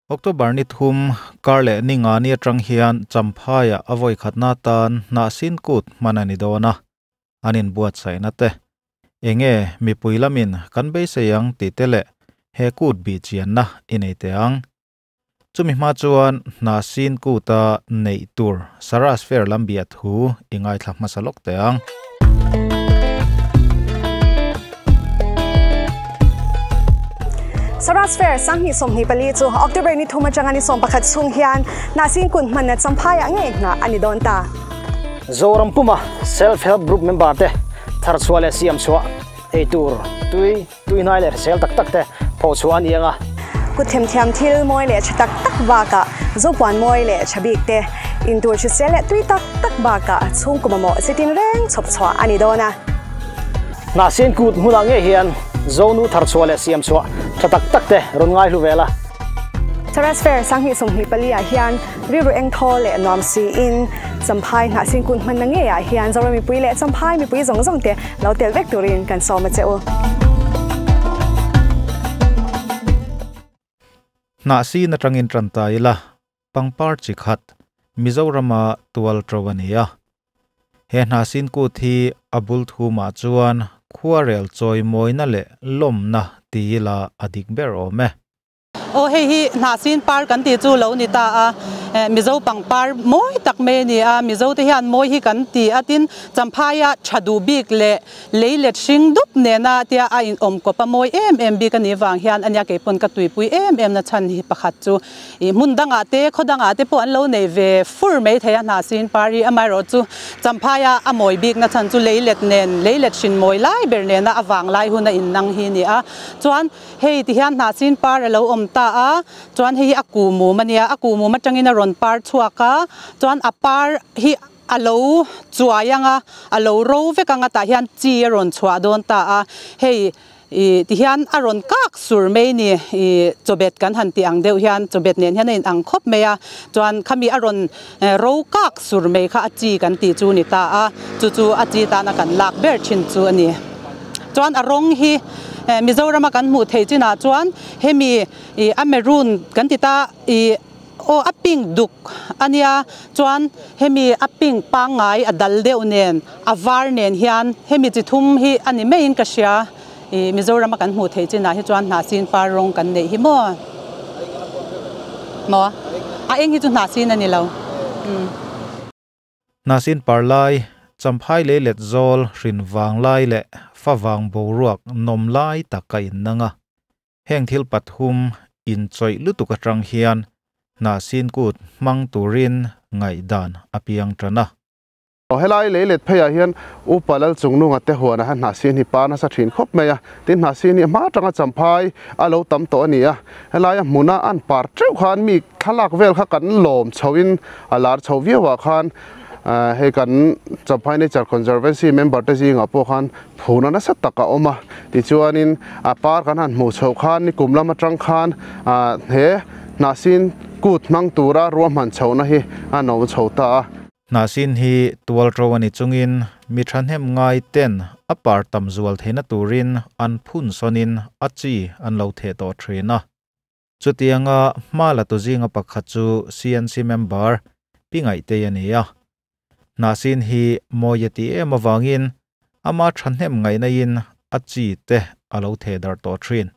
October ni thum kar leh ni nga ni atang hian Champhai ah a vawi khatna tan Hnahsin Kut hman a ni dawn a, an inbuatsaihna te enge mipui lamin kan beisei ang tih te leh he kut bih chianna i nei teh ang. Chumi hma chuan Hnahsin Kut-a neih tur Saras Fair lam biah thu i ngaithla hmasa lawk teh ang. Saras Fair 2024 chu October ni thum atanga ni 11 chhung hian Hnahsin Kut hmanna Champhaiah ngei nghah a ni dawn ta. Zoram puma Self Help Group member te thar chhuah leh siam chhuah ei tur tui tui hnai leh hrisel tak tak te pho chhuah a ni ang a. Kut themthiam thil mawi leh tha tak tak bakah Zopuan mawi leh tha bik te intur hrisel leh tui tak tak bakah chhungkaw mamawh chitin reng chhawp chhuah a ni dawn a. Hnahsin kut hmunah ngei hian Zonu thar chhuah leh siam chhuah tha tak tak te rawn ngai hlu vel a. Saras Fair 2024 ah hian rilru eng thaw leh nuam siin Champhai Hnahsin kut hmanna ngeiah hian Zoram mipui leh Champhai mipui zawng zawng te lo tel vek turin kan sawm a che u. Hnahsin atangin tan ta ila pangpar chi khat Mizorama tual to a ni a. He Hnahsin kut hi a bul thumah chuan khuarel chawi mawina leh lawmna ti ila a dik ber awm e. Aw hei hi Hnahsin par kan tih chu lo ni ta a, Mizo pangpar mawi tak mai a ni a, Mizo te hian mawi hi kan ti a tin Champhaia tha duh bik leh lei let hring dup nena tia a in awm kawp a mawi em em bik a nih vang hian ania keipaw'n ka tuipui em em na chhan hi pakhat chu ih hmun dangah te khaw dangah te pawh an lo nei ve fur mai thei a Hnahsin par hi amaherawh chu Champhaia a mawi bik na chhan chu lei let nen lei let hrin mawi lai ber nena a vang lai hun a in nang hi a ni a chuan Hei ti hian Hnahsin par a lo awm ta a, chuan hei hi a ku mum a nia, a ku mum atangin a rawn par chhuak a, chuan a par hi a lo chuai ang a, a lo ro vek ang a tah hian chi a rawn chhuah dawn ta a, hei ih ti hian a rawn kak sur mai ni, ih chawbet kan han tih ang deuh hian chawbet nen hian a in ang khawp mai a, chuan khami a rawn ro kak sur mai kha a chi kan tih chu ni ta a, chu chu a chi tana kan lak ber thin chu a ni. Chuan a rawng hi Mizorama kan hmuh theih chinah chuan hemi ih a maroon kan ti ta ih aw a pink duk a nia chuan hemi a pink pangngai a dal deuh nen a var nen hian hemi chi thum hi a ni maiin ka hria ih Mizorama kan hmuh theih chinah hi chuan hnahsin par rawng kan neih hi maw maw a eng hi chu hnahsin a ni lo. Hnahsin par lai, Champhai lei let zawl, hrin vang lai leh fa vang boruak nawm lai tak a innang a. Heng thil pathum inchawih lutuk atang hian Hnahsin kut hmang turin ngaihdan a piang tan a. Helai lei let pheiah hian Upa Lalchungnunga te huanah hian Hnahsin hi par nasa thin khawp mai a. Tin, Hnahsin hi hma atanga Champhai a lo tam tawh a ni a. Helaia hmuna an par teuh khan mi thlalak vel kha kan lawm chhoin a lar chho viauah khan hei kan Champhai Nature Conservancy member te zingah pawh khan phuna nasa tak a awm a. Tichuanin a par kan han hmuh chhoh khan nikum lam atang khan he Hnahsin kut hmang tura ruahman chhohna hi a no chho ta a. Hnahsin hi tual ro a ni chungin mi thahnem ngai ten a par tam zual theihna turin an phun sawnin a chi an lo theh tawh thin a. Chutianga hma la tu zinga pakhat chu CNC member Pi Ngaihtei a ni a. Hnahsin hi mawi a tih em avangin ama thahnem ngaihna in a chi te a lo theh darh tawh thin.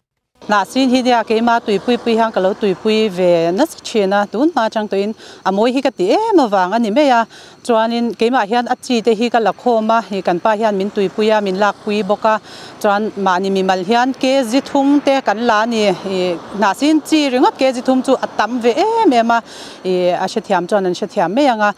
Hnahsin hi nia keima tuipui pui hian ka lo tuipui ve nasa thin a, tun hma atang tawhin a mawi hi ka ti em avang a ni mai a, chuanin keimah hian a chi te hi ka la khawm a, ih kan pa hian min tuipui a, min lakpui bawk a, chuan mahni mimal hian kg thum te kan la a ni, ih hnahsin chi ringawt kg thum chu a tam ve em em a, ih a hrethiam chuan an hrethiam mai ang a,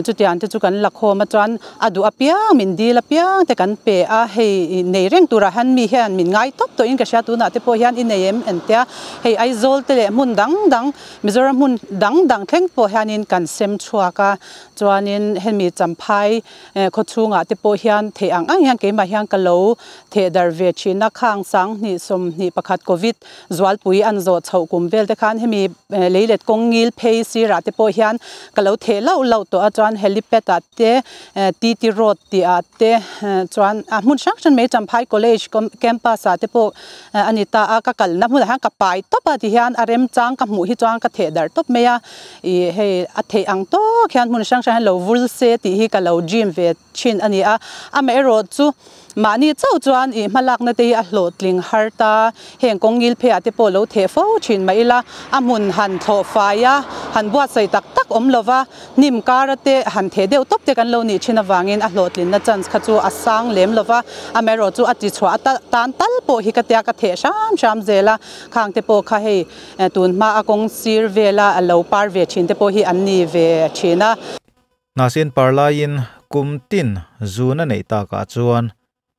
chutiang te chu kan la khawm a, chuan A duh apiang, min dil apiang te kan pe a, hei nei reng turah hian mi hian min ngai tawp tawhin ka hria, tunah te pawh hian i nei em entia, hei Aizawl te leh hmun dang dang, Mizoram hmun dang dang thleng pawh hianin kan sem chhuak a, chuanin Tin hemi Champhai khawchhungah te pawh hian thei ang ang hian keimah hian ka lo theh darh ve thin a, khang 20 21 Covid zualpui an zawh chhoh kum vel te khan hemi leilet kawng ngil phei sirah te pawh hian ka lo theh lauh lauh tawh a, chuan helipad ah te TT road tih ah te chuan a hmun hrang hrang mai Champhai College campus ah te pawh a ni ta a, ka kalna hmunah hian ka pai tawp a ti hian a remchang ka hmuh hi chuan ka theh darh tawp mai a, ih hei a theih ang tawk hian hmun hrang hrang hian lo vul se tih hi ka lo dream ve thin a ni a, amaherawh chu mahni chauh chuan ih hmalakna te hi a hlawhtling har ta, heng kawng ngil pheiah te pawh lo theh fo thin mah ila a hmun han thlawh fai a, han buatsaih tak tak awm lova hnim kara te han theh deuh tawp te kan lo nih thin avangin a hlawhtlinna chance kha chu a sang lem lova, amaherawh chu a ti chhuah a tan tal pawh hi ka tia ka theh hram hram zel a, khang te pawh kha hei tun hma a kawng sir vela a lo par ve thin te pawh hi an ni ve thin a. Hnahsin par laiin kum tin zun a neih takah chuan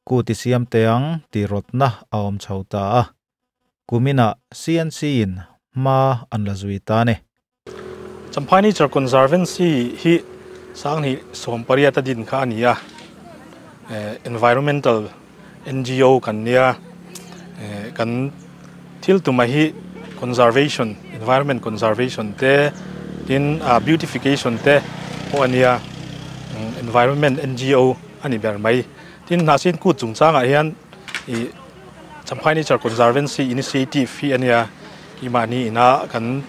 kut i siam teh ang tih rawtna a awm chho ta a, kuminah CNC in hma an la zui ta a ni. Champhai Nature Conservancy hi 2018 a din kha a ni a, environmental NGO kan nia, kan thil tuma hi conservation, environment conservation te tin beautification te pawh a nia, environment NGO a ni ber mai. Tin Hnahsin Kut chungchangah hian ih Champhai Nature Conservancy Initiative hi a nia, keimahni ina kan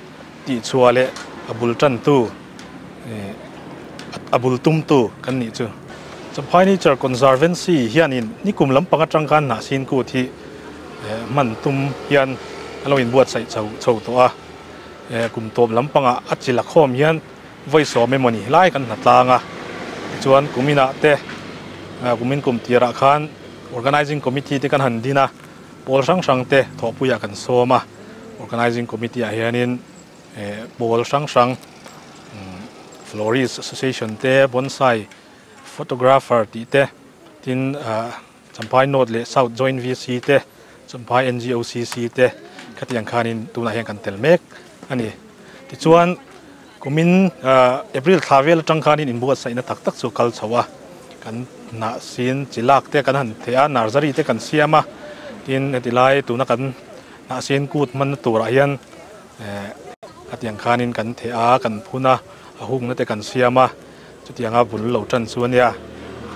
tihchhuah leh a bul tantu ih a bul tumtu kan nih chu. Champhai Nature Conservancy hianin nikum lampang atang khan Hnahsin Kut hi hman tum hian a lo inbuatsaih chho chho tawh a, kum tawp lampangah a chi lakhawm hian vawi sawm emawni lai kan hna tlang a, tichuan kuminah te kumin kum tirah khan Organizing Committee te kan han din a, pawl hrang hrang te thawhpuiah kan sawm a, Organizing Committee ah hianin pawl hrang hrang Florist Association te, Bonsai Photographer tih te, tin Champhai North leh South Joint VC te, Champhai NGOCC te khatiang khanin tunah hian kan tel mek a ni. Tichuan kumin April thla vel atang khanin inbuatsaihna tak tak chu kal chho a, kan hnahsin chi lak te kan han theh a, nursery te kan siam a, tin heti lai tuna kan hnahsin kut hmanna turah hian khatiang khanin kan theh a, kan phun a, a hungna te kan siam a. Chutianga bul lo tan chu a nia.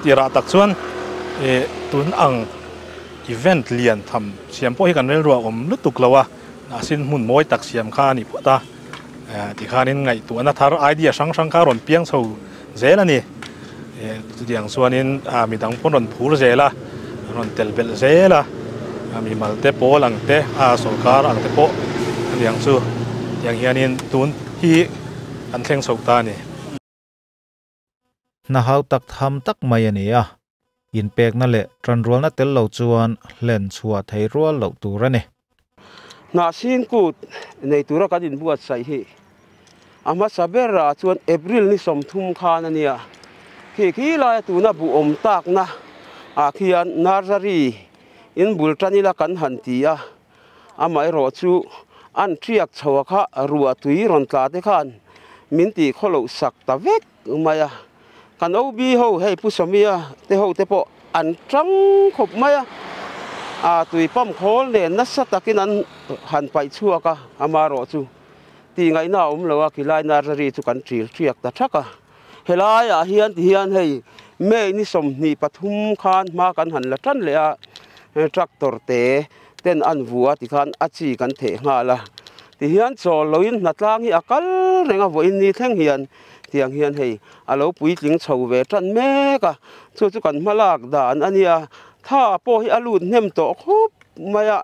Tirah tak chuan tun ang event lian tham siam pawh hi kan rilruah awm lutuk lo a, mahse hmun mawi tak siam kha a ni phawt a. Tikhanin ngaihtuahna thar idea hrang hrang kha a rawn piang chho zel a ni. Chutiang chuanin midang pawh an rawn phur zel a, an rawn tel belh zel a, mimal te pawl ang te, sawrkar ang te pawh a ni ang chu. Tiang hianin tun hi kan thleng chho ta a ni. Hna hau tak tham tak mai a ni a, inpekna leh tanrualna tel lo chuan hlen chhuah thei rual loh tur a ni. Hnahsin kut nei tura kan inbuatsaih hi a hmasa berah chuan April ni 30 khan a nia. Khi khi laia tuna buh awm takna ah khian nursery in bul tan ila kan han ti a, Amaherawh chu an ṭiak chho a kha ruah tui rawn tla te khan min tih khaw loh sak ta vek mai a. Kan OB ho hei Pu Sawmia te ho te pawh an ṭang khawp mai a, a tui pump khawl nen nasa takin an han paih chhuak a, amaherawh chu tih ngaihna a awm lo a, khilai nursery chu kan ṭil ṭiak ta ṭhak a. Helaiah hian ti hian hei May ni 23 khan hma kan han la tan leh a, tractor te ten an vu a tikhan a chi kan theh nghal a. Tihian chawl loin hnatlang hi a kal reng a vawiin ni thleng hian tiang hian hei a lo puitling chho ve tan mek a, chu chu kan hma lak dan a nia. Tha pawh hi a lut hnem tawh khawp mai a,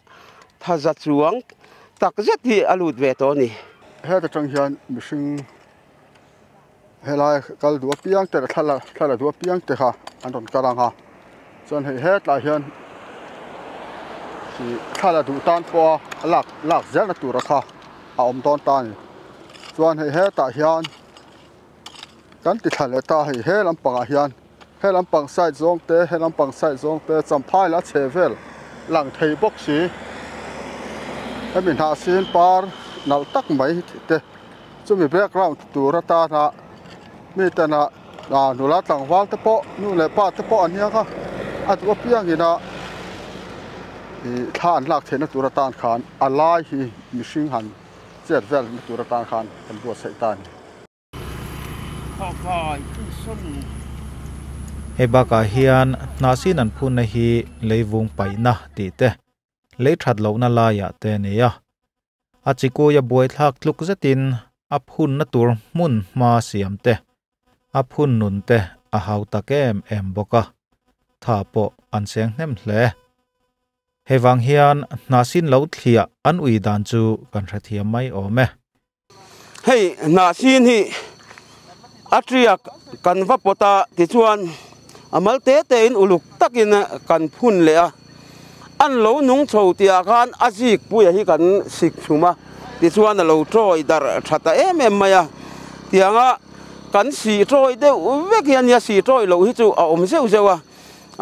tha za chuang tak zet hi a lut ve tawh a ni. Heta tang hian mihring Helai kal duh apiang te leh thla thla duh apiang te kha an rawn kal ang a, chuan hei hetlai hian ih thla la duh tan pawha a lak lak zelna tura kha a awm dawn ta a ni. Chuan hei hetah hian kan ti thla leh ta a hei he lampangah hian he lampang side zawng te he lampang side zawng te champhai la chhe vel lang thei bawk si hemi hnahsin par nalh tak mai te. Chumi background tur atana mi tena A nula tlangval te pawh nu leh pa te pawh an hiang a, a duh apiangin a ih thla an lak theihna tur atan khan a lai hi mihring han chet vel na tur atan khan kan buatsaih ta a ni. Hei bakah hian hnahsin an phunna hi leivung paihna tih te, lei that lohna laiah te a ni a. A chikuia buaithlak tluk zetin a phunna tur hmun hma siam te, a phun nun te a hau tak em em bawk a, tha pawh an seng hnem hle. Hei vang hian hnahsin lo thliah an ui dan chu kan hrethiam mai awm e. Hei hnahsin hi a tiak kan va pawt a, tichuan a mal te te in uluk takin kan phun leh a, an lo nung chho tihah khan a zik puia hi kan sik chhum a, tichuan a lo tawi darh tha ta em em mai a, tianga kan sih tawi deuh vek hi a nia, sih tawi loh hi chu a awm zeuh zeuh a,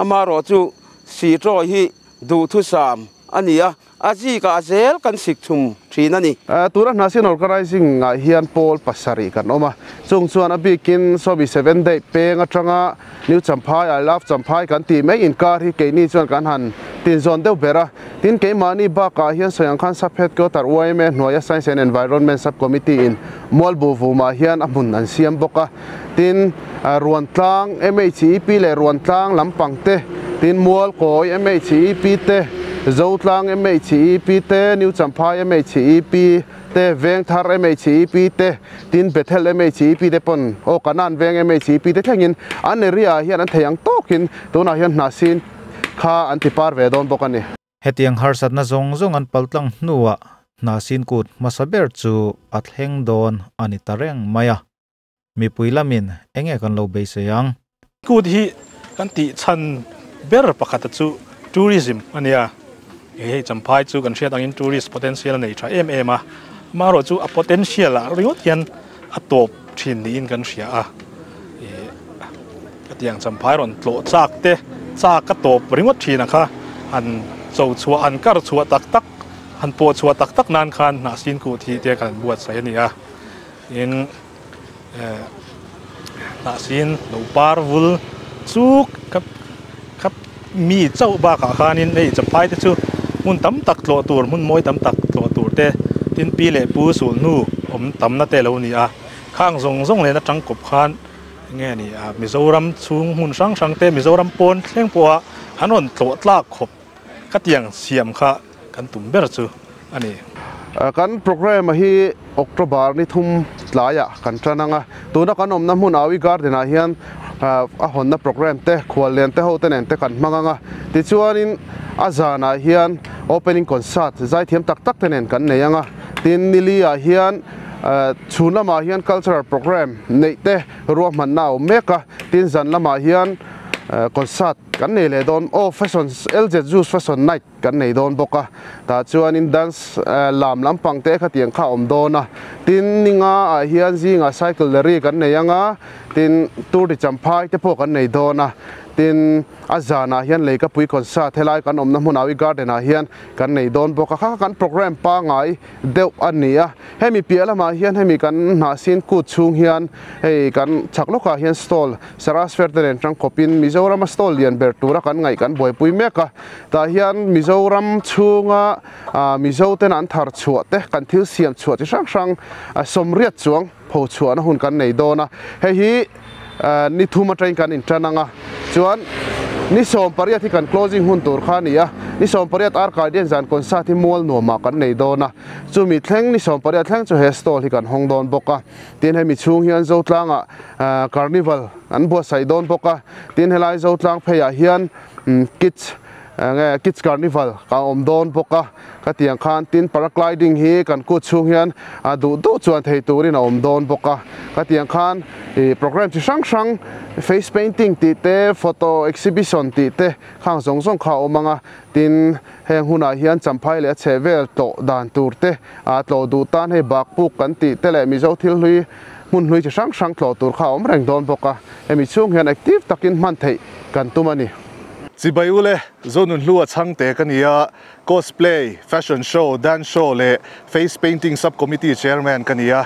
amaherawh chu sih tawi hi duhthusam a ni a. A zikah zel kan sik chhum thin a ni. Tuna Hnahsin Organizing ah hian pawl pasarih kan awm a, chung chuan a bikin Sawmi Seven Day peng atanga New Champhai, I Love Champhai kan tih mai inkar hi keini chuan kan han tinzawn deuh ber a. Tin, keimahni bakah hian sawi ang khan Sub Headquarter yma hnuaia Science and Environment Sub Committee in Mualbu Vumah hian a hmun an siam bawk a. Tin, Ruantlang MHEP leh Ruantlang lampang te, tin Mualkawi MHEP te, Zotlang MHEP te, New Champhai MHEP te, Vengthar MHEP te, tin Bethel MHEP te pawn aw Kanan Veng MHEP te thlengin an area ah hian an thei ang tawkin tunah hian hnahsin kha an ti par ve dawn bawk a ni. Hetiang harsatna zawng zawng an paltlang hnuah hnahsin kut hmasa ber chu a thleng dawn a ni ta reng mai a. Mipui lamin enge kan lo beisei ang? Kut hi kan tih chhan ber pakhata chu tourism a nia. Hei Champhai chu kan hriat angin tourist potential a nei tha em em a, amaherawh chu a potential ah ringawt hian a tawp thin niin kan hria a. Hetiang Champhai rawn tlawh chak te chak a tawp ringawt thin a kha han cho chhuah han kar chhuah tak tak han pawh chhuah tak tak nan khan hnahsin kut hi te kan buatsaih a ni a. Tin, hnahsin lo par vul chuk kha kha mi chauh bakah khanin hei Champhai te chu hmun tam tak tlawh tur hmun mawi tam tak tlawh tur te tin pi leh pu sulhnu awm tamna te lo ni a, khang zawng zawng nen atang kawp khan enge ni a Mizoram chhung hmun hrang hrang te Mizoram pawn thleng pawha an rawn tlawh tlak khawp khatiang siam kha kan tum ber chu a ni. Kan programme hi October ni thum tlaiah kan tan ang a, tuna kan awmna hmun Awi Garden ah hian a hawnna programme te khuallian te ho te nen te kan hmang ang a, tichuanin a zanah hian opening concert zaithiam tak tak te nen kan nei ang a, tin nili ah hian chhun lamah hian cultural programme neih te ruahmanna a awm mek a, tin zan lamah hian concert kan nei leh dawn aw fashion LZ Juice Fashion Night. Kan nei dawn bawk a, tah chuanin dance lam lampang te khatiang kha a awm dawn a, tin ninga ah hian zingah cycle rally kan nei ang a, tin tour de Champhai te pawh kan nei dawn a, tin a zanah hian Leikapui concert helai kan awmna hmun Awi Garden ah hian kan nei dawn bawk a, kha kha kan programme pangngai deuh a ni a, hemi piah lamah hian hemi kan hnahsin kut chhung hian hei kan chhak lawkah hian stall Sarasfer te nen tangkawpin Mizorama stall lian ber tura kan ngaih kan buaipui mek a, tah hian Mizoram chhunga Mizo ten an thar chhuah te kan thil siam chhuah chi hrang hrang sawmriat chuang pho chhuahna hun kan nei dawn a, hei hi ni thum atangin kan intan ang a, chuan ni 18 hi kan closing hun tur kha a ni a, ni 18 Arcadian zan concert hi mual nuamah kan nei dawn a, chumi thleng ni 18 thleng chu he stall hi kan hawng dawn bawk a. Tin hemi chhung hian Zotlangah carnival an buatsaih dawn bawk a, tin helai Zotlang pheiah hian kids nge kids carnival ka awm dawn bawk a, ka ti ang khan tin paragliding hi kan kut chhung hian a duh duh chuan thei turin a awm dawn bawk a, ka ti ang khan ih programme chi hrang hrang face painting tih te photo exhibition tih te khang zawng zawng kha a awm ang a, tin heng hunah hian Champhai leh a chheh vel tlawh dan tur te A tlawh duh tan hei bakpuk kan tih te leh Mizo thil hlui hmun hlui chi hrang hrang tlawh tur kha a awm reng dawn bawk a, hemi chhung hian active takin hman theih kan tum a ni. Chibai ule, Zonunhlua chhangte ka ni a, Cosplay, Fashion Show, Dance Show leh Face Painting Sub Committee Chairman ka ni a.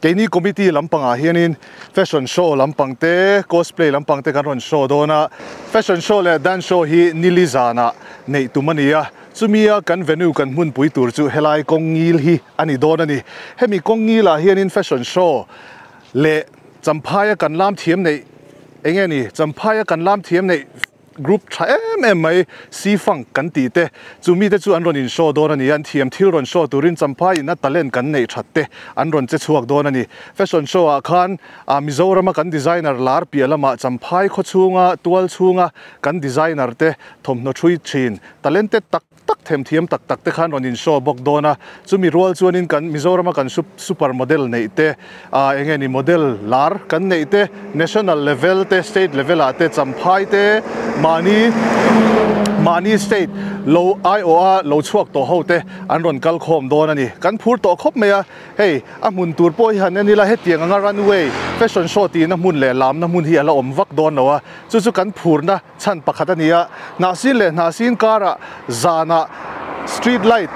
Keini committee lampangah hianin fashion show lampang te, cosplay lampang te kan rawn show dawn a. Fashion show leh dance show hi nili zanah neih tum a ni a. Chumia kan venue kan hmunpui tur chu helai kawng ngil hi a ni dawn a ni. Hemi kawng ngilah hianin fashion show leh Champhaia kan lam thiam neih eng nge ni? Champhaia kan lam thiam neih Group tha em em mai Sifang kan tih te chu mite chu an rawn in show dawn a ni. An thiam thil rawn show turin Champhai in a talent kan neih that te an rawn che chhuak dawn a ni. Fashion show ah khan Mizoram a kan designer lar piah lamah Champhai khaw chhunga tual chhunga kan designer te thawmhnaw thui thin talented tak tak themthiam tak tak te khan rawn in show bawk dawn a, chumi rual chuanin kan Mizorama kan super model neih te, ah eng nge ni model lar kan neih te, national level te state level ah te Champhai te mahni mahni state lo aiawh a lo chhuak tawh ho te an rawn kal khawm dawn a ni. Kan phur tawh khawp mai a, hei a hmun tur pawh hi han en ila hetiang anga runway fashion show tihna hmun leh lamna hmun hi a la awm vak dawn lo a, chu chu kan phurna Chhan pakhat a ni a, hnahsin leh hnahsin karah zanah street light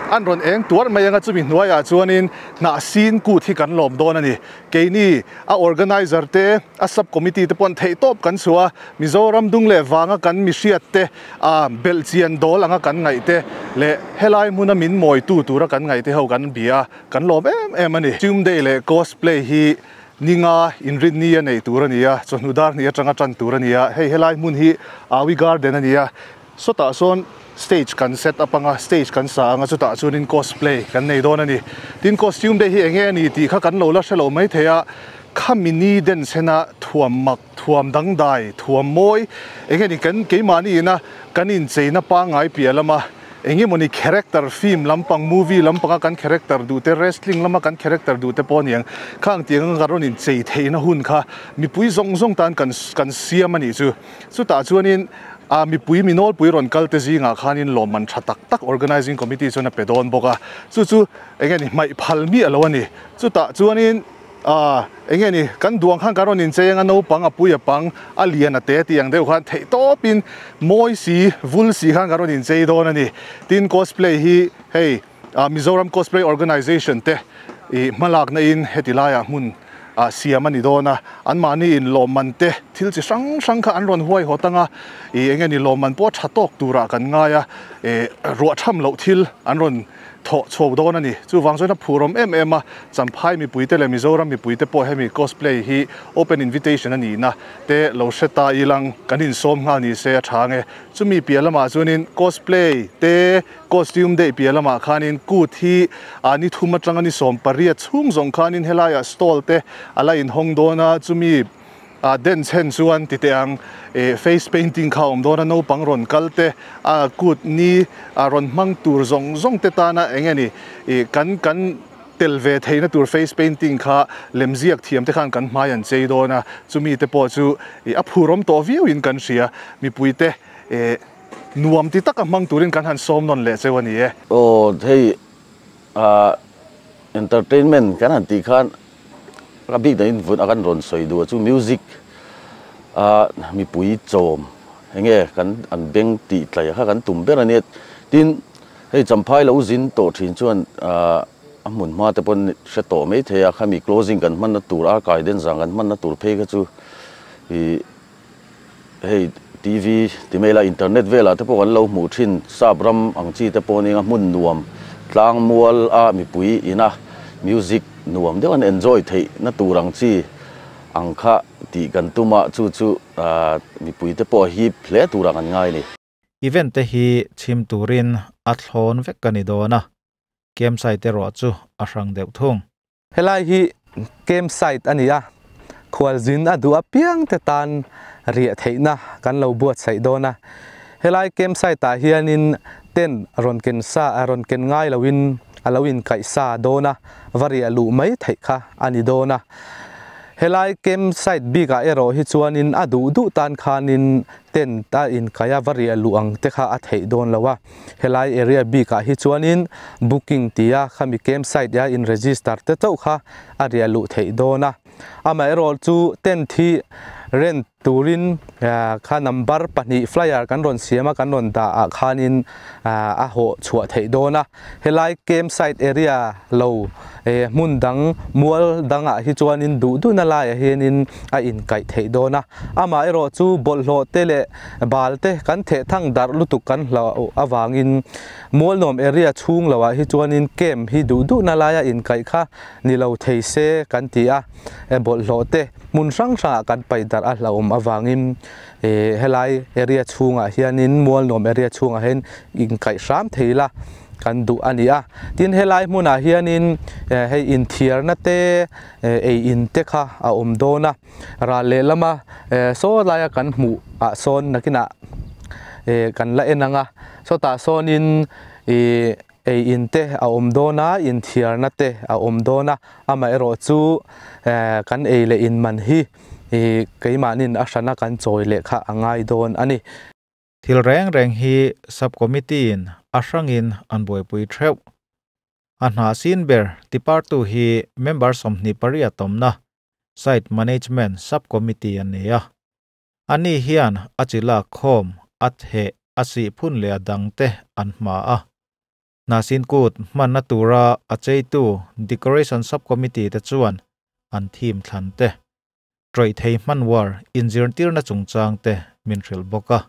an rawn eng tuar mai anga chumi hnuaiah chuanin hnahsin kut hi kan lawm dawn a ni. Keini a organizer te, a sub committee te pawh an theih tawp kan chhuah a, Mizoram dung leh vanga kan mihriat te, a belhchian dawl anga kan ngaih te leh helai hmuna min mawitu tura kan ngaih te ho kan bia a, kan lawm em em a ni. Tumday Day leh cosplay hi Ninga inrinni a neih tur a ni a, chawhnu dar hnih atanga tan tur a ni a, hei helai hmun hi Awi Garden a ni a, sawtah sawn stage kan set up anga, stage kan sa anga chutah chuanin cosplay kan nei dawn a ni. Tin costume day hi enge a ni tih kha kan lo la hre lo mai thei a, khami ni den chhena thuam mak, thuam dangdai, thuam mawi enge ni kan keimahni ina kan incheina pangngai piah lama Eng emawni character film lampang, movie lampanga kan character duh te, wrestling lama kan character duh te pawh a niang. Khang tiang anga rawn inchei theihna hun kha mipui zawng zawng tan kan kan siam a nih chu. Chutah chuanin ah mipui mi nawlpui rawn kal te zingah khanin lawmman tha tak tak organising committee chuan a pe dawn bawk a. Chu chu eng nge ni hmaih phal miah lo a ni. Chutah chuanin. Aaa, eng nge ni, kan duang khan kan rawn inchei anga naupang a pui a pang, a lian a te tih ang deuh khan theih tawpin mawi si, vul si khan kan rawn inchei dawn a ni. Tin, cosplay hi hei Mizoram Cosplay Organisation te ih hmalakna in heti laiah hmun ah siam a ni dawn a, anmahni in lawmman te thil chi hrang hrang kha an rawn huaihawt anga ih eng nge ni lawmman pawh tha tawk turah kan ngai a, ih ruahchham loh thil an rawn thawh chho dawn a ni. Chuvang chuan a phurawm em em a, Champhai mipuite leh Mizoram mipuite pawh hemi cosplay hi open invitation a nihna te lo hre ta ilang kan insawm nghal ni se a tha ange. Chumi piah lamah chuanin cosplay te costume daih piah lamah khanin kut hi a ni thum atanga ni 18 chhung zawng khanin helaiah stall te a la inhawng dawn a, chumi A den chhen chuan ti teh ang eh face painting kha a awm dawn a, naupang rawn kal te a kut ni a rawn hmang tur zawng zawng te tana eng nge ni ih kan kan tel ve theihna tur face painting kha lemziak thiam te khan kan hmai an chei dawn a, chumi te pawh chu ih a phurawm tawh viau in kan hria, mipui te eh nuam ti taka hmang turin kan han sawm nawn leh cheu a ni e. Aw hei ah entertainment kan han tih khan A bik dahin vun a kan rawn sawi duh a chu music a mipui chawm enge kan an beng tih tlaih kha kan tum ber a nia. Tin, hei Champhai lo zin tawh thin chuan a hmun hma te pawh hre tawh mai thei a, khami closing kan hmanna tur a kai den zang kan hmanna tur phei kha chu ih hei TV ti mai ila internet velah te pawh kan lo hmuh thin sap ram ang chi te pawh nia hmun nuam tlang mual a mipui ina music nuam deuh an enjoy theih na tur ang chi ang kha tih kan tum a chu chu mipui te pawh a hip hle tur ang an ngai a ni. Event te hi chhim turin a thlawn vek a ni dawn a, campsite erawh chu a hrang deuh thung. Helai hi camp site a ni a, khualzin a duh apiang te tan riah theihna kan lo buatsaih dawn a. Helai camp site ah hianin tent rawn ken sa rawn ken ngai loin a lo inkaih sa dawn a, va riah luh mai theih kha a ni dawn a. Helai camp site bikah erawh hi chuanin a duh duh tan khanin tent a inkaih a va riah luh ang te kha a theih dawn lo a. Helai area bikah hi chuanin booking tia khami camp site a in register te chauh kha a riah luh theih dawn a. Amaherawh chu tent hi rent Turin kha number pahnih flyer kan rawn siam a kan rawn dah ah khanin a hawh chhuah theih dawn a. Helai camp site area lo hmun dang mual dangah hi chuanin duh duhna laiah hianin a inkaih theih dawn a. Amaherawh chu bawlhhlawh te leh bal te kan theh thang darh lutuk kan hlauh avangin mualnuam area chhung loah hi chuanin camp hi duh duhna laia inkaih kha ni lo thei se kan ti a. Bawlhhlawh te hmun hrang hrangah kan paih darh a hlauhawm avangin helai area chhungah hianin mualnuam area chhungah hian inkaih hram thei ila kan duh a ni a. Tin helai hmunah hianin hei inthiarna te ei in te kha a awm dawn a. Ral lehlama saw laia kan hmuh ah sawn nakinah kan la en ang a. Sawtah sawnin ih Ei in te a awm dawn a, inthiarna te a awm dawn a, amaherawh chu kan ei leh in man hi keimahnin a hrana kan chawi leh kha a ngai dawn a ni. Thil reng reng hi Sub-Committee in a hrangin an buaipui theuh. A hna sin ber tipartu hi member 28 awmna Site Management Sub-Committee an ni a. Ani hian a chi lak khawm, a theh, a sih phun leh a dangte an hma a. Hnahsin kut hmanna tura a cheitu Decoration Sub-Committee te chuan an theme thlan te, tawih thei hmanwar inzirtirna chungchang te min hrilh bawk a.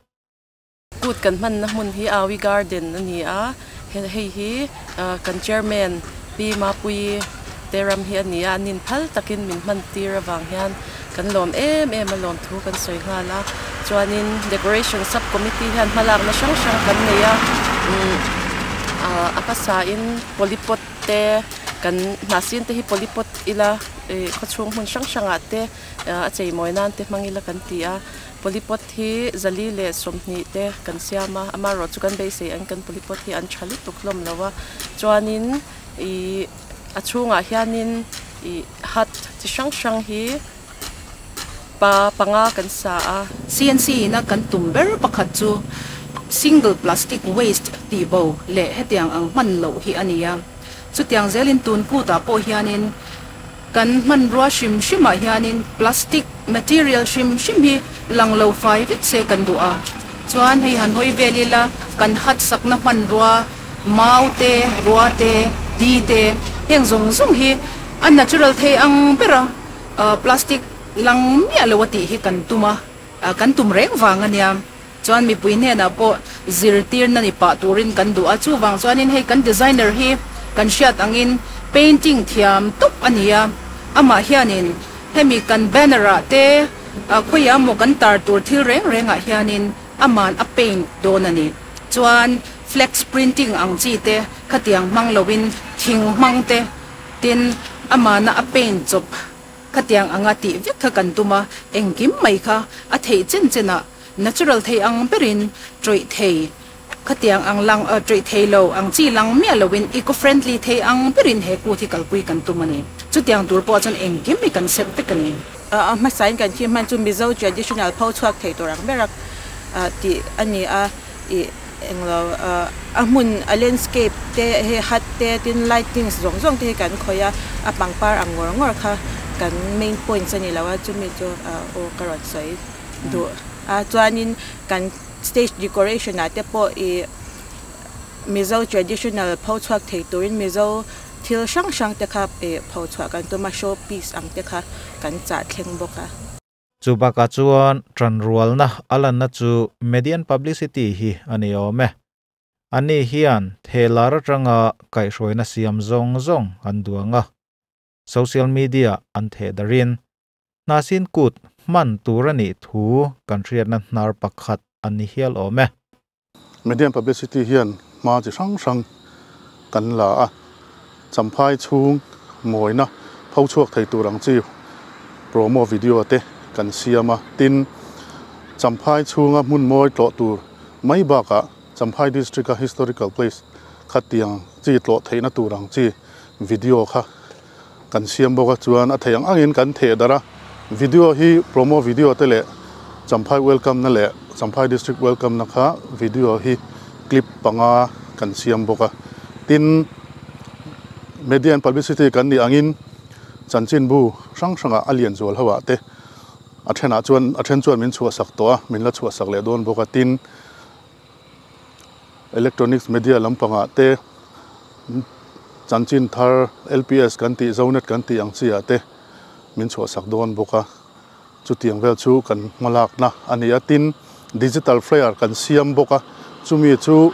Kut kan hmanna hmun hi Awi Garden a ni a, hei hi kan Chairman Pi Mapuii te ram hi a ni a, an inphal takin min hman tir avang hian kan lawm em em a lawm thu kan sawi nghal a. Chuanin Decoration Sub Committee hian hmalakna hrang hrang kan nei a, a hmasain polypot te kan hnahsin te hi polypot ila khawchhung hmun hrang hrangah te a cheimawi nan te hmang ila kan ti a. Polypot hi 120 te kan siam a, amaherawh chu kan beisei ang kan polypot hi an tha lutuk hlawm lo a, chuanin ih a chhungah hianin ih hut chi hrang hrang hi pa panga kan sa a. CNC ina kan tum ber pakhat chu single plastic waste tih bo leh hetiang ang hman loh hi a ni a. Chutiang zelin tun kutah pawh hianin Kan hmanrua hrim hrimah hianin plastic material hrim hrim hi lang lo fai vek se kan duh a. Chuan hei han hawi vel ila kan hat sakna hmanrua mau te, rua te, di te heng zawng zawng hi a natural thei ang bera plastic lang miah lo a tih hi kan tum a, kan tum reng vang a nia. Chuan mipui hnenah pawh zirtirna ni pah turin kan duh a, chuvang chuanin hei kan designer hi kan hriat angin painting thiam tawp a ni a, amah hianin hemi kan banner ah te khawiah maw kan tar tur thil reng rengah hianin aman a paint dawn a ni. Chuan flex printing ang chi te khatiang hmang loin thing hmang te tin amana a paint chawp Khatiang anga tih vek kha kan tum a, engkim mai kha a theih chen chen ah natural thei ang berin tawih thei khatiang ang lang tawih thei lo ang chi lang miah loin eco friendly thei ang berin he kut hi kalpui kan tum a ni. Chutiang tur pawh chuan engkim hi kan set vek a ni. A hmasain kan thim hman chu Mizo traditional pho chhuak thei tur ang ber a tih a ni a, ih englo a hmun a landscape te hei hut te tin lightings zawng zawng te hi kan khawih a, a pangpar ang ngawr ngawr kha kan main points a ni lo a, chumi chu aw ka rawn sawi duh a, chuanin kan stage decoration ah te pawh ih Mizo traditional pho chhuak thei turin Mizo thil hrang hrang te kha ih pho chhuah kan tum a, show piece ang te kha kan chah thleng bawk a. Chu bakah chuan tanrualna a lanna chu Median Publicity hi a ni awm e. Ani hian thelar atanga kaihhruaina siam zawng zawng an duang a. Social media an theh darin Hnahsin kut hman tur a nih thu kan hriatna hnar pakhat a ni hial awm e. Median Publicity hian hma chi hrang hrang kan la a, Champhai chhung mawina pho chhuak thei tur ang chi promo video te kan siam a, tin, Champhai chhunga hmun mawi tlawh tur mai bakah Champhai District-a historical place kha tiang chi tlawh theihna tur ang chi video kha kan siam bawk a, chuan a thei ang angin kan theh darh a, video hi promo video te leh Champhai welcome na leh Champhai district welcome na kha video hi clip panga kan siam bawk a, tin media and publicity kan nih angin chanchinbu hrang hrangah a lian zual ho ah te A thenah chuan a then chuan min chhuah sak tawh a, min la chhuah sak leh dawn bawk a. Tin, electronics media lampangah te chanchin thar LPS kan tih Zonet kan tih ang chi ah te min chhuah sak dawn bawk a. Chutiang vel chu kan hmalakna a ni a. Tin, digital flyer kan siam bawk a, chumi chu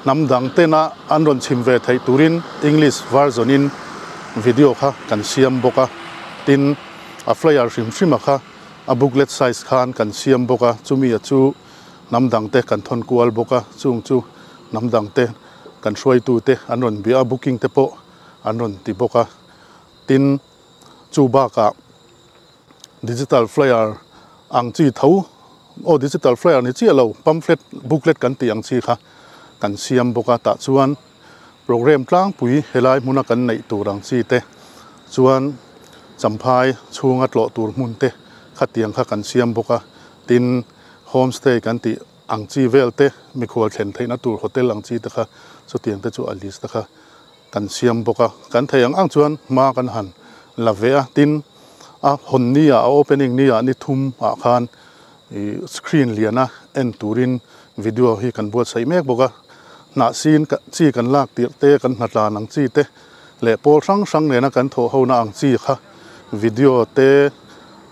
hnam dang tena an rawn chhim ve theih turin English version in video kha kan siam bawk a. Tin, a flyer hrim hrim a kha a booklet size khan kan siam bawk a, chumi a chu hnam dang te kan thawn kual bawk a, chung chu hnam dang te kan hruaitu te an rawn bia a, booking te pawh an rawn ti bawk a. Tin, chu bakah digital flyer ang chi tho aw digital flyer ni chiah lo pamphlet booklet kan tih ang chi kha kan siam bawk a, tah chuan program tlangpui helai hmuna kan neih tur ang chi te chuan champhai chhunga tlawh tur hmun te khatiang kha kan siam bawk a, tin homestay kan tih ang chi vel te mikhual thlen theihna tur hotel ang chi te kha chutiang te chu a list te kha kan siam bawk a, kan thei ang ang chuan hma kan han la ve a, tin a hawn ni ah a opening ni ah ni thum ah khan ih screen lian a en turin video hi kan buatsaih mek bawk a, hnah sin chi kan lak tirh te kan hnatlan ang chi te leh pawl hrang hrang nena kan thawh ho na ang chi kha video te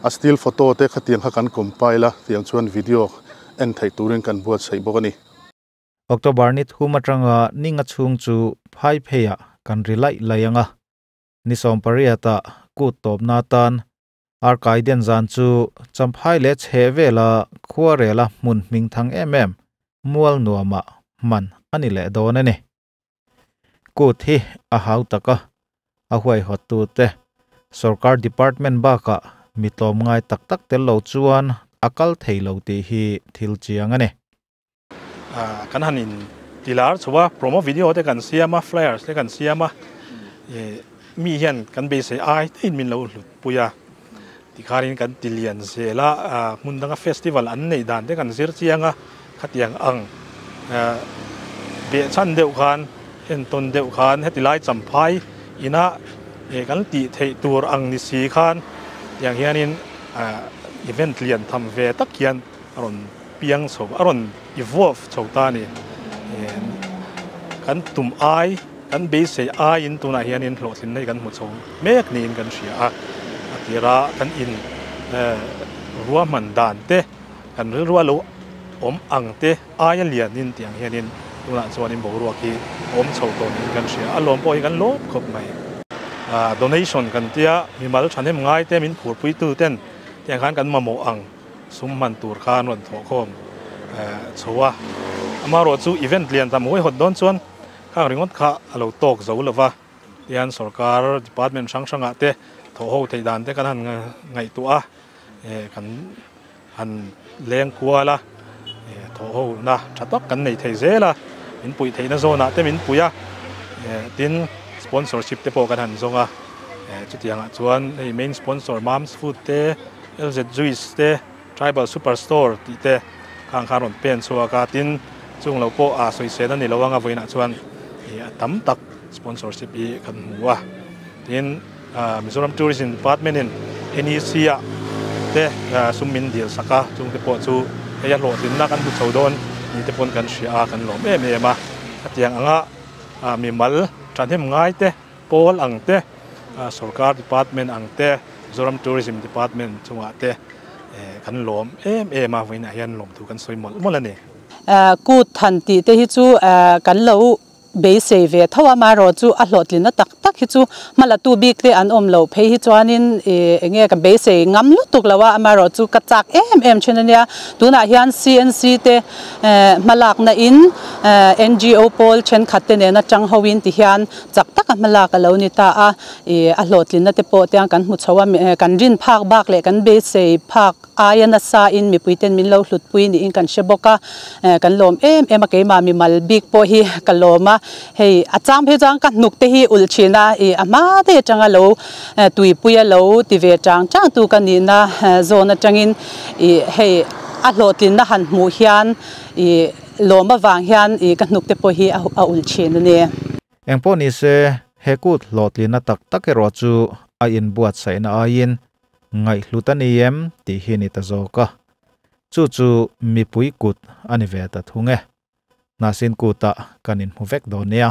a still photo te khatiang kha kan compile a, tiang chuan video en theih turin kan buatsaih bawk a ni. October ni thum atanga ninga chhung chu phai pheiah kan ri laih laih ang a, ni 18 ah kut tawpna atan Arkai den zan chu Champhai leh chheh vela khuarela hmun hming thang em em mual nuamah hman a ni leh dawn a ni. Kut hi a hau tak a, a huaihawttute sorkar department bakah mi tlawmngai tak tak tel lo chuan a kal thei lo tih hi thil chiang a ni. Kan han in tilar chho a, promo video te kan siam a, flyers te kan siam a, mi hian kan beisei ai te in min lo hlut pui a, tikhanin kan ti lian zel a, hmun danga festival an neih dan te kan zir chiang a, khatiang ang behchhan deuh khan entawn deuh khan heti lai champhai ina kan tih theih tur ang ni si khan tiang hianin event lian tham ve tak hian a rawn piang chho a rawn evolve chho ta a ni. Kan tum ai, kan beisei aiin tunah hianin hlawhtlinna hi kan hmu chho mek niin kan hria a, a tira kan in ruahman dan te, kan rilru a lo awm ang te aia lianin tih ang hianin tunah chuanin boruak hi a awm chho tawh niin kan hria a, lawm pawh hi kan lawm khawp mai. Donation kan tia mimal thahnem ngai te min phurpuitu ten tiang khan kan mamawh ang. Sum hman tur kha an rawn thawhkhawm chho a, amaherawh chu event lian tam huaihawt dawn chuan khang ringawt kha a lo tawk zo lo va, tihian sorkar department hrang hrangah te thawhho theih dan te kan han ngaihtuah a, kan han leng kual a, thawhhona tha tak kan nei thei zel a, min puih theihna zawnah te min puih a, tin sponsorship te pawh kan han zawng a, chutiangah chuan hei main sponsor Mom's Food te, LZ Juice te, Tribal Super Store tih te khang khan rawn pen chhuak a, tin chung lo pawh a sawisel a ni lo anga vawiinah chuan ih a tam tak sponsorship hi kan hmu a, tin Mizoram Tourism Department in NEC ah te sum min dil sak a, chung te pawh chu hei a hlawhtlinna kan hmu chho dawn ni te pawn kan hria a, kan lawm em em a, hetiang anga mimal thahnem ngai te. Pawl ang te, sorkar department ang te, Mizoram Tourism Department chungah te kan lawm em em a, vawiinah hian lawmthu kan sawi mawlh mawlh a ni. Kut than tih te hi chu kan lo beisei ve tho a, amaherawh chu a hlawhtlinna tak tak hi chu hmalatu bik te an awm loh phei hi chuanin eng nge ka beisei ngam lutuk lo a, amaherawh chu ka chak em em thin a nia. Tunah hian CNC te hmalakna in NGO pawl thenkhat te nena tang ho in ti hian Chak taka hmalak a lo ni ta a, ih a hlawhtlinna te pawh tiang kan hmu chho a, kan rin phak bak leh kan beisei phak aia nasa in mipui ten min lo hlutpui niin kan hre bawk a, kan lawm em em a, keimah mimal bik pawh hi ka lawm a, hei a chang phei chuan ka hnuk te hi ulh thin a, ih a hma daih atanga lo tuipui a lo ti ve chang chang tu ka nihna zawn atangin ih hei a hlawhtlinna han hmuh hian ih Lawm avang hian i ka hnuk te pawh hi a ulh thin a ni. Engpawh ni se, he kut hlawhtlinna tak tak erawh chu a inbuatsaihna aiin Ngaihhlut a ni em tih hi a ni ta zawk a. Chu chu mipui kut a ni ve ta thung e. Hnahsin kutah kan inhmu vek dawn nia.